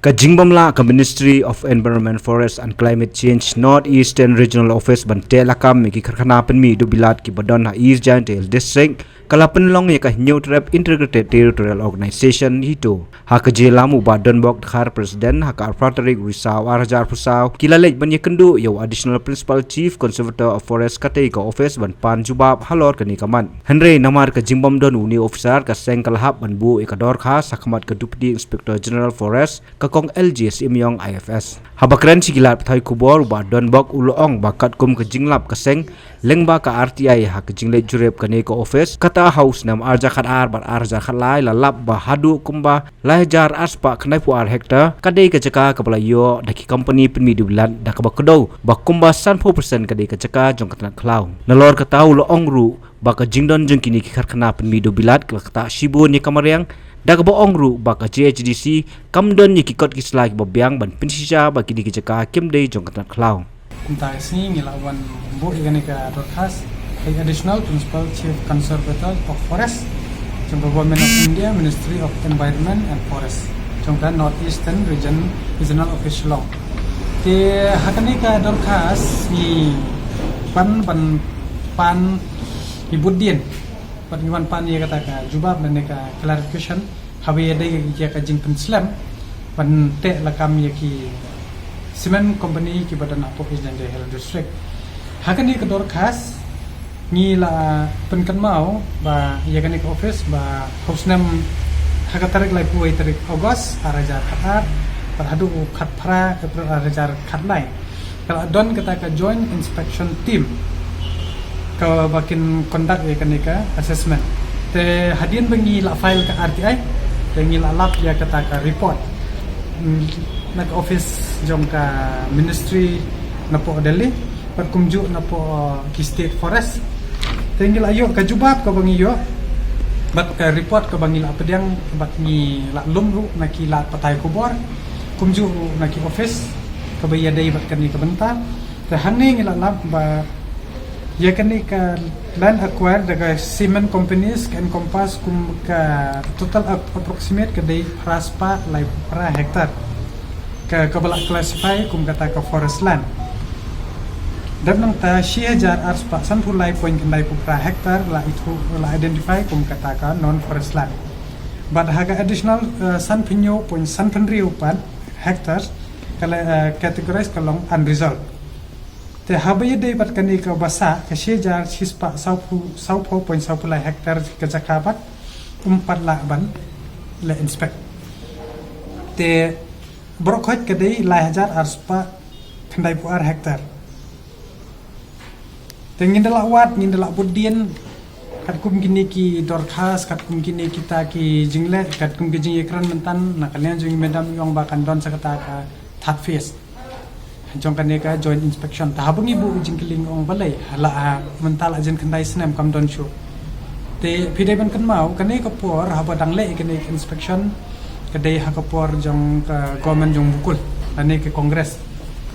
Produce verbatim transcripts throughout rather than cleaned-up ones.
Ka jingbym lah ka Ministry of Environment, Forest and Climate Change North Eastern Regional Office ban teh lakam ïa ki karkhana pynmih dewbilat kiba don ha East Jaintia Hills District, ka la pynlong ïa ka Hynñiewtrep Integrated Territorial Organization HITO. Ha ka jingïalam u Bah Donbok Dkhar, President, ha ka arphew tarik u Risaw arhajar arphew saw, ki la leit ban ïakynduh ïa u Additional Principal Chief Conservator of Forest katei ka office ban pan jubab halor kane ka mat. Hynrei namar ka jingbym don une u officer, ka seng ka la hap ban buh ïa ka dorkhas ha khmat ka Deputy Inspector General Forest, ka Kong L J Syiemiong I F S. Haba kren sha ki lad pathai khubor, u Bah Donbok u la ong ba katkum ka jinglap ka seng lyngba ka R T I ha ka jingleit jurip kane ka office, kata ha u snem arhajar khatar bad arhajar khatlai, la lap ba haduh kumba lai hajar arspah khyndaiphew ar hektar ka dei ka jaka kaba la ïoh da ki company pynmih dewbilat, da kaba kdew ba kumba sanphew percent ka dei ka jaka jong ka tnat khlaw. Nalor kata u la ong ruh ba ka jingdon jong kine ki karkhana pynmih dewbilat ka la ktah shibun ïa ka mariang, da kaba ong ruh ba ka J H D C kam don ïa ki kot ki sla kiba biang ban pynshisha ba kine ki jaka kim dei jong ka tnat khlaw. Mynta ka sngi ngi la wan buh ïa kane ka dorkhas ha i Additional Principal Chief Conservator of Forest jong ka Government of India, Ministry of Environment and Forest, jong ka North Eastern Region, Regional Office Shillong. Te ha kane ka dorkhas ngi pan ban pan ïa ki buddien, bad ngi wan pan ïa kata ka jubab lane ka clarification haba ïadei ïa ka jingpynslem ban teh lakam ïa ki cement company kiba don hapoh East Jaintia Hills District. Ha kane ka dorkhas ngi la pynkynmaw ba ïa kane ka office ba ha u snem, ha ka tarik laiphew wei tarik August arhajar khatar bad haduh u khatphra April arhajar khatlai, ka la don kata ka Joint Inspection Team kaba kin conduct ïa kane ka assessment. Te hadien ba ngi la file ka R T I, te ngi la lap ïa kata ka report, mm, na ka office jong ka ministry napoh Delhi bad kumjuh napoh ki state forest. Te ngi la ïoh ka jubab kaba ngi ïoh bad ka report kaba ngi la pdiang, bad ngi la lum ruh na ki lad pathai khubor, kumjuh ruh na ki office kaba ïadei bad kane ka bynta. Te hangne ngi la lap ba ïa kane ka land acquired da ka cement companies ka encompass kum ka total ap-, approximate ka dei phra spah laiphew phra hektar, ka, kaba la classify kum kata ka forest land. Dep nangta shi hajar ar spah sanphew lai point khyndaiphew phra hektar la ithuh, la identify kum kata ka non forest land. Bad ha ka additional, eh, sanphew hynñiew point sanphew hynriew pat hectares ka la, eh, categorize ka long unresolved. Te haba ïadei bad kane kaba sah, ka shi hajar shi spah sawphew, sawphew point sawphew lai hektar ka jaka pat ym pat lah ban la inspect. Te baroh khoit ka dei lai hajar ar spah khyndaiphew ar hektar. Te ngin da lah wad, ngin da lah buddien katkum kine ki dorkhas, katkum kine kita ki jingleh, katkum ki jingïakren mynta na ka liang jong i madam i ong ba kan don sa kata ka third phase jong kane ka joint inspection. Te haba ngi buh jingkylli ngi ong balei la, ah, mynta la jan khyndai snem kam don shuh. Te phi dei ban kynmaw kane ka por haba dang leh kane ka inspection ka dei ha ka por jong ka government jong Mukul lane ka Congress.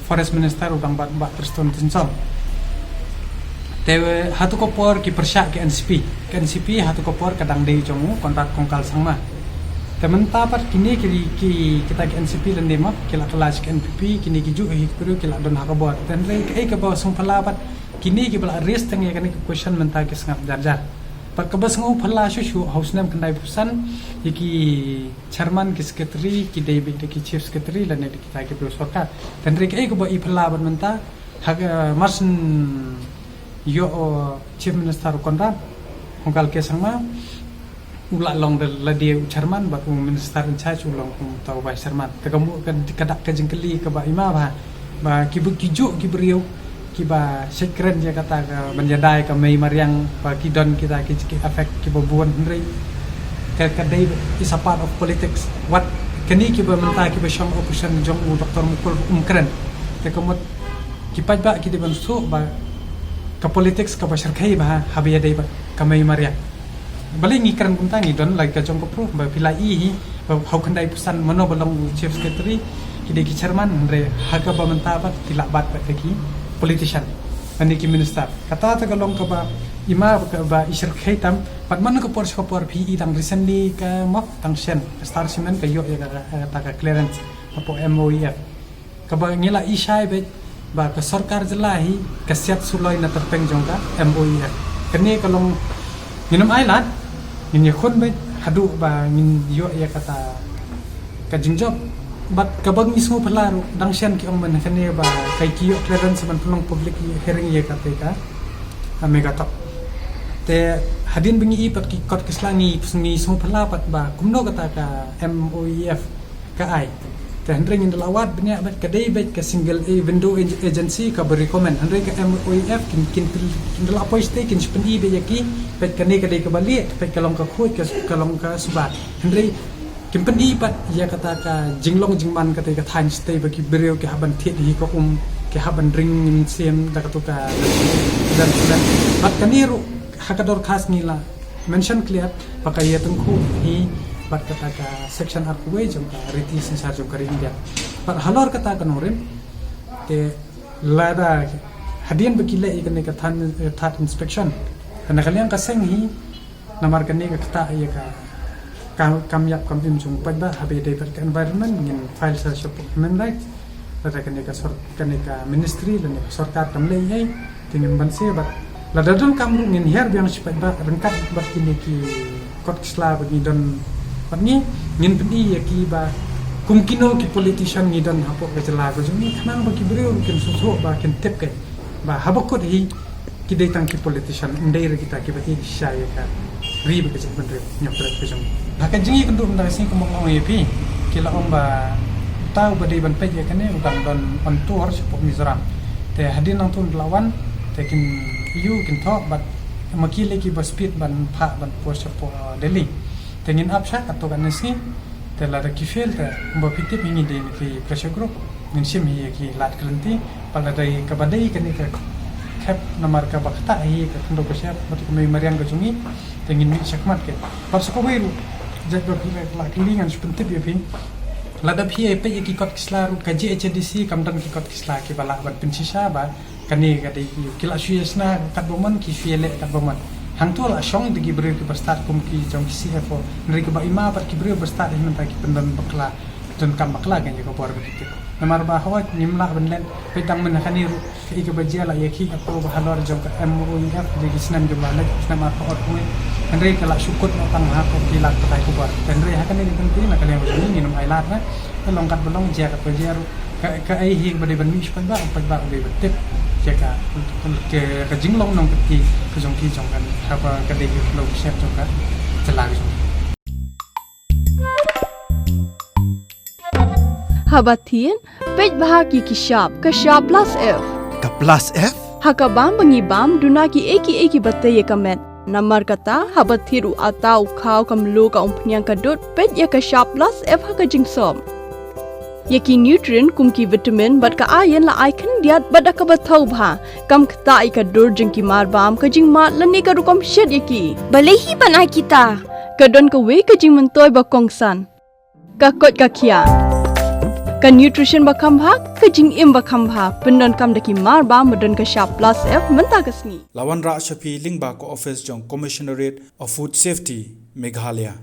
Forest Minister u dang Bah, Bah Prestone Tynsong. Te hato ka por ki pyrshah ka N C P. Ka N C P hato ka por ka dang dei jong u Conrad Kongkal Sangma. Te mynta pat kine ki, ki, kita ki N C P lane ma ki la kylla sha ka N P P, kine ki juh hi ki briew ki la don ha ka bor. Te hynrei kaei kaba sngewphylla pat kine kiba la raise tang ïa kane ka question mynta ki sngap jar jar. Pat kaba sngewphylla shuh shuh ha u snem khyndaiphew san ïa ki chairman ki secretary ki dei beit da ki chief secretary lane da kita ki briew sorkar. Te hynrei kaei kaba i phylla bad mynta ha ka, eh, mar shen ïoh, eh, Chief Minister u Conrad Kongkal K Sangma u la long da lade u chairman bad u minister in charge u long kumta u vice chairman. Te ka mut ka, ka dak ka jingkylli kaba i ma ba, ba ki bu-, ki juh ki briew kiba shait kren ïa kata ka ban ïada ïa ka mei mariang ba ki don kita ki, ki effect kiba bun hynrei ka, ka dei is a part of politics. Wat kane kiba mynta kiba shong opposition jong u Doctor Mukul um kren. Te ka mut ki paidbah ki dei ban sngewthuh ba ka politics kaba shyrkhei ba ha, haba ïadei bad ka mei mariang. Balei ngi kren kumta, ngi don la ka jong ka proof ba phi la i hi ba ha u khyndaiphew san mano ba long u chief secretary, ki dei ki chairman, hynrei ha kaba mynta pat ki la bat pat da ki politician lane ki minister. Kata te ka long kaba i ma ba ka, ba i shyrkhei tam. Pat man ka por sha ka por phi i tang recently ka mok tang shen Star Cement ka ïoh ïa ka, ka, ka, ka clearance. hapoh M O E F. Kaba ngi la i shai beit ba ka sorkar jylla hi ka siat suloi na tyrpeng jong ka M O E F. Kane ka long, ngin ym ailad, ngin ïakhun beit haduh ba ngin ïoh ïa kata ka jingjop. Bad kaba ngi sngewphylla ruh, dang shen ki ong mynne kane ba ka ki ïoh clearance ban pynlong public hearing ïa kata ka, ah, mega talk. Te hadien ba ngi i pat ki kot ki sla, ngi, ngi sngewphylla pat ba kumno kata ka M O E F ka ai. Te hynrei ngin da la wad bniah bad ka dei bad ka single, eh, window ag-, agency kaba recommend. Hynrei ka M O E F kin, kin, kin da la poi shatei, kin sa pyni bad ïa ki bad kane ka dei kaba lieh, bad ka long ka khuid, ka, ka long ka suba. Hynrei kin pyni bad ïa kata ka jinglong jingman kata ka thaiñ shatei ba ki briew ki hap ban thied hi ka um, ki hap ban ring mynsiem da katu ka, bad kane ruh ha ka dorkhas ngi la mention clear ba ka ïatyngkhuh hi bad kata ka section arphew wei jong ka riti synshar jong ka ri India. Bad halor kata ka nongrim, te lada hadien ba ki leh ïa kane ka third, eh, third inspection, na ka liang ka seng hi, namar kane ka ktah ïa ka, ka kam ïap kam im jong u paidbah, haba ïadei bad ka environment, ngin file sa shapoh Human Rights, lada kane ka sor-, kane ka ministry lane ka sorkar kam leh ei ei, te ngin banse bad lada donkam ruh ngin hiar biang sha paidbah ryngkat bad kine ki kot ki sla ba ngi don bad ngi, ngin pyni ïa ki ba kum kino ki politician ngi don hapoh ka jylla ka jong ngi, khnang ba ki briew ruh kin sngewthuh ba kin tip, kei ba haba kut hi ki dei tang ki politician, ym dei ruh kita kiba ïeit shisha ïa ka ri bad ka jaitbynriew, ñiewtrep ka jong ngi. Ha ka jingïakynduh mynta ka sngi, kumba nga ong ïa phi, ki la ong ba uta uba dei ban peit ïa kane u dang don on tour shapoh Mizoram. Te hadien nangta un da la wan, te kin ïoh kin thoh bad ma ki lei kiba speed ban phah ban poi shapoh, uh, Delhi. Te ngin ap sha katto katne sngi. Te lada ki fail te, kumba phi tip hi, ngi dei na ki pressure group, ngin shim hi ïa ki lad ki lynti. Bad lada kaba dei kane ka khep namar kaba ktah hi ka khyndew ka shyiap bad ka mei mariang ka jong ngi, te ngin mih shakhmat, kei. Bad sa kawei ruh, jait ba phi la kylli, ngan shu pyntip ïa phi. Lada phi ïa peit ïa ki kot ki sla ruh, ka J H A D C kam don ki kot ki sla kiba lah ban pynshisha ba kane ka dei, ki la shu ïa shna katba mon, ki shu ïa leh katba mon. Hangto la shong da ki briew kiba stad kum ki jong ki C F O. Hynrei kiba ima pat ki briew ba stad hi mynta ki pyndon bakla, donkam bakla kein ïa ka bor ba ki tip. Namar ba hooid ngim lah ban leh, peit tang mynta kane ruh, kaei kaba jia la ïa ki, kato ba halor jong ka M O E F da ki snem kiba la leit, snem arphew arphew wei. Hynrei ka la shu kut noh tang ha ko ki lad pathai khubor. Hynrei ha kane ka kynti, na ka liang jong ngi, ngin ym ailad, na ka long katba long, jia katba jia ruh. Ka, kaei hi ba dei ban mih sha paidbah, paidbah u dei ban tip ïa ka, ka, ka jinglong nongkynti ka jong ki jong ka, haba ka dei ka long shet jong ka jylla ka jong. Haba thied, peit bha ki ki shap, ka shap plus F. Ka plus F? Ha ka bam ba ngi bam, duna kiei kiei kiba tei ïa ka met. Namar kata, haba thied u atta, u khaw, ka mluh, ka umphniang, ka dud, peit ïa ka shap plus F ha ka jingsop. Ïa ki nutrient kum ki vitamin bad ka iron la ai khyndiat bad da kaba thaw bha. Kam ktah ïa ka dur jong ki marbam, ka jingmad lane ka rukom shet ïa ki. Balei hi ban ai kita? Ka don kawei ka jingmyntoi ba kongsan. Ka koit ka khiah. Ka nutrition ba kham bha, ka jingim ba kham bha. Pyndonkam da ki marbam ba don ka shap plus F mynta ka sngi. La wanrah sha phi lyngba ka office jong Commissionerate of Food Safety, Meghalaya.